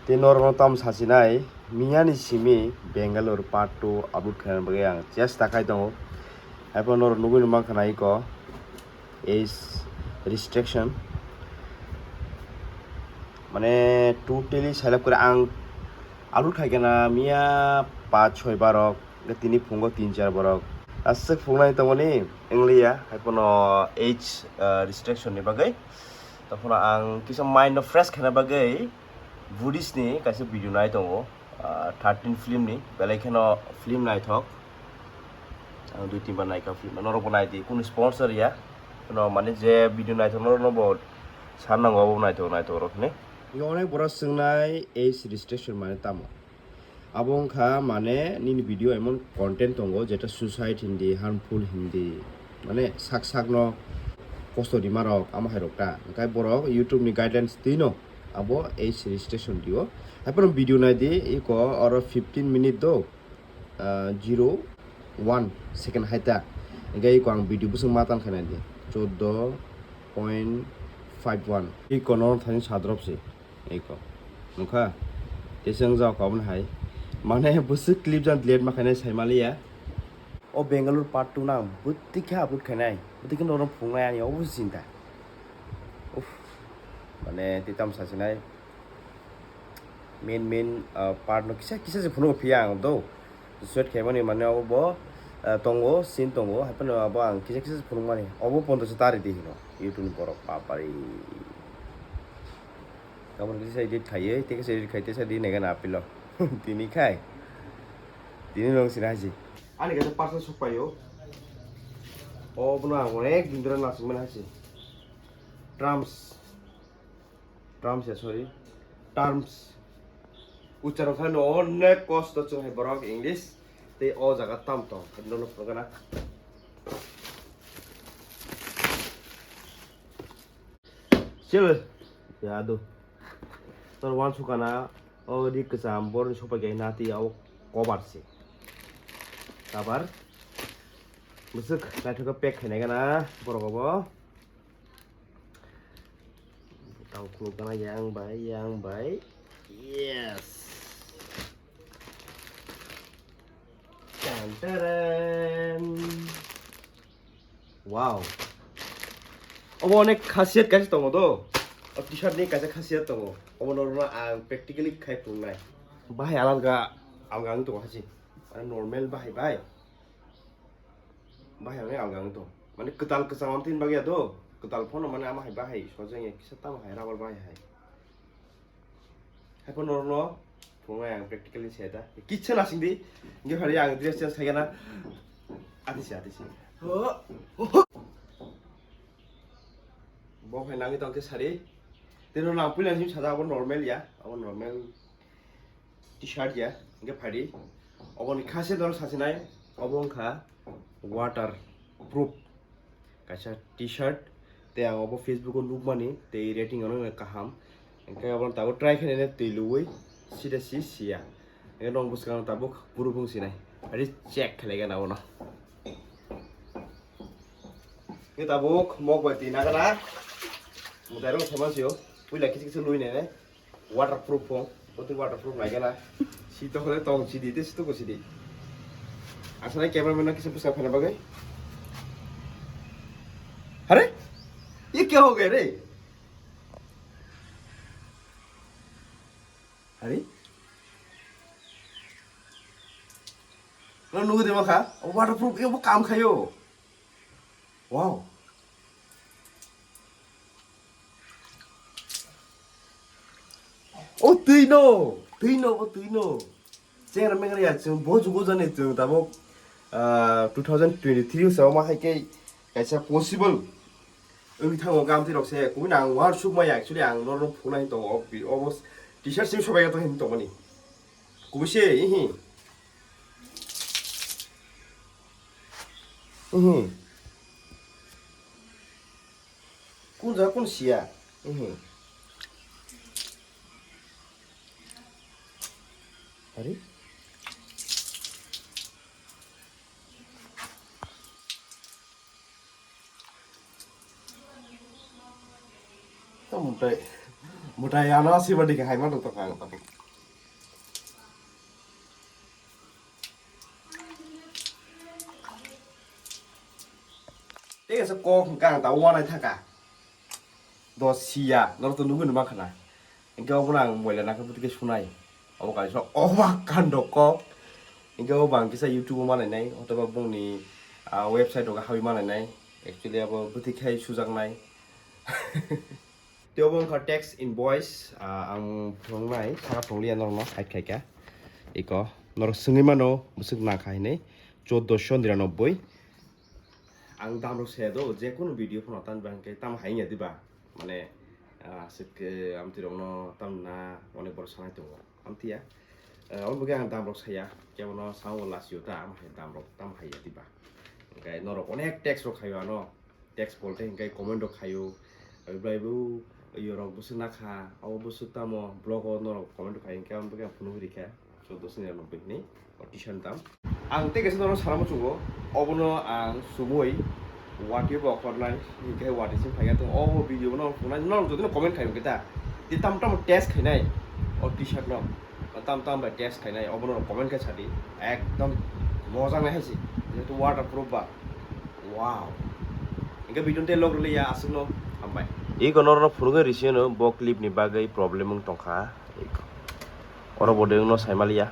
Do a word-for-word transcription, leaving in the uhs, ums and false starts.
Tei norokno tamo sasinai, miyani simi Bangalore part two upload khaina bagwi ang chesta khai tongo. Haiphano norok nugwi mankha na iko age restriction. Mane totally sailab kore ang upload khai khe na miya paanch choi barok, tini phungo tin char borok. Aswk phungnai tongmani wngliya, haiphano age, ah, restriction ni bagwi. Tongphano ang kisa mind no fresh khaina bagwi Buddhist ni kaisa video nai tongo, ah, thirteen film ni, belai kheno film naithok. Ang dui tin bar naikha film, norokbo naidi, kunu sponsor ya. Kheno mane je video naithok norokno bo san nango, abo naithok, naithok rok hwnwi. Onek borok swngnai age restriction mane tamo? Abo wngkha mane nini video emon content tongo jeta suicide hindi, harmful hindi, mane sak sakno kosto rima rok amo hai rok ta. Hwnkhe borok YouTube ni guidelines twino abo age restriction dio. Haiphano video naidi, iko oro fifteen minute do, ah, zero one second hai ta. Hwnkhe iko ang video bwswk ma tan khainai di, chordo point five one. Iko no thani sadrop se. Eko. Nukha? Tei se wngjak kha obono hai. Mane bwswk clip jan delete ma khainai sai maliya. O Bangalore part two no ang bwtwi khe upload khainai. Bwtwi khe norok phunuknai ani obo se chinta. Uff. Mane tei tamo sasinai. Main main, ah, part no kisa kisa se phunugo phiya ang do. Sweat khaimani mane obo bo, ah, tongo, scene tongo. Haiphano abo ang kisa kisa se phunukmani. Obo pondo se tari di hino. YouTube ni borok papari. Kabun kisa edit khaiwi, tei kisa edit khai, tei sa di nega na apilo. Tini khai. Tini nong sina haji. Ani kata parcel sokpayo. O bono ang onek din dura nasing mana haji. Terms. Terms ya, sorry. Terms. Ucharon khaino onek kosto chwng hai borok English. Tei o jaga tam tong. Nono phunukgana. Chill. Ya, do. Tor wan sukana, o di kwcham borni sopai gai na twi o cover se. Cover. Bwswk naithok khe pack khainai gana borok obo. Tang khuluk gana yang bai, yang bai. Yes. Tan taran. Wow. Obo onek khasiyat kaisa tongo do. O t-shirt ni kaisa khasiyat tongo. Obo norokno ang practically khai phunuknai. Bahai alalga, alga wng tongo hachi. Mane normal bahai bai. Bahai hwnwi alga wng tongo. Mane kwtal kwchang wng tini bagya do. Kwtal phano mane ama hai bahai sojeng ya kisa tamo hai rubber bahai hai. Haiphano norokno phunuknai ang practically se da. Kicha nasing di. Hingke phari ang dress change khaigana. Atisi, atisi. Bo hai nangwi tongkhe sari. Tino nang puila sim sada abo normal ya. Abo normal t-shirt ya. Hingke phari. Oboni khasiyat norok sasinai. Obo wngkha water proof. Kaisa t-shirt, tei ang obo Facebook o nukmani, tei rating ano kaham. Hingke abono tabuk try khainai twi luwi, sida si siya. Hingke nong bwskango tabuk buru bung sinai. Ari check khlai gana abono. Hingke tabuk mok bai twi nagana. Mwtai rok saman sio. Puila kisu kisu lui nai nai. Waterproof phone, botwi waterproof naigana. Si to hole tong sidi, te si to ko sidi. Asana cameraman no kisa bwsa phana bagwi. Hare? Ye kya ho gaya re? Hare? No nugu de makha, waterproof ye bo kam khayo. Wow. O twi no, twi no, o twi no. Chengra mengra ya chwng bo jugo jani chwng tabuk, ah, two thousand twenty-three o se omo hai khe kaisa possible wngwi thango gamtwi rok se kubui no ang uansuk maya actually ang norok phunai tongo o pi-, obo t-shirt simi sobai ya to hin tongmani kubui se ihi. Mhm. Kun jaga kun siya. Mhm. Ari? Tamo tai. Mwtai ano siba dikhe hai ma tongthoka ang tong. Tei kaisa kok hwnkha ang tabuk uanai thaka. Do siya, norok to nugwi numa khana. Hwnkhe obono ang moila nakhe bwtwi khe sunai. Obo kaisa obak kando kok. Hwnkhe obo ang kisa YouTube o manainai, othoba bongni, ah, website rogo habwi manainai. Actually abo bwtwi khe sujaknai. Tei obo wngkha text invoice, ah, ang phunuknai, saka phunukliya norokno, hide khaikha. Iko, norok swngwi mano, bwswk nangkha hinwi, choddoso niranobboi. Ang damrok saya do, jekunu video phano tamo bahai khe tamo hai wngya diba? Mane, ah, aswk, eh, amtwirokno tamna onek borok sanai tongo. Amtwiya, eh, aboni bagwi ang damrok saya, kebono sango lasio ta, amo hai damrok tamo hai ya diba? Hwnkhe norok onek text rok khaio ano. Text bolte hwnkhe comment rok khaio. Abo bai bo yorok bwswk nakha, abo bwswk tamo blog o norok comment rok khai hwnkhe aboni bagwi ang phunugwi rikha. Choddoso niranobboi hinwi o T-shirt dam. Ang tei kaisa norok sana muchungo, obono ang sumui watwi bo okhornai, hwnkhe watwi sing phaiya tongo. Obo video no phunai norok jotoni comment khai hwnkhe ta. Tei tamo tamo test khainai o T-shirt no. Tam tam bai test khainai, obono comment khe sadi. Ekdom mojang nai hai se. Jehetu waterproof ba. Wow. Hingke video tei log rwliya aswkno hambai. Iko norokno phunugwi risiyono bo clip ni bagwi problem wng tongkha. Oro bo de wngno saimaliya.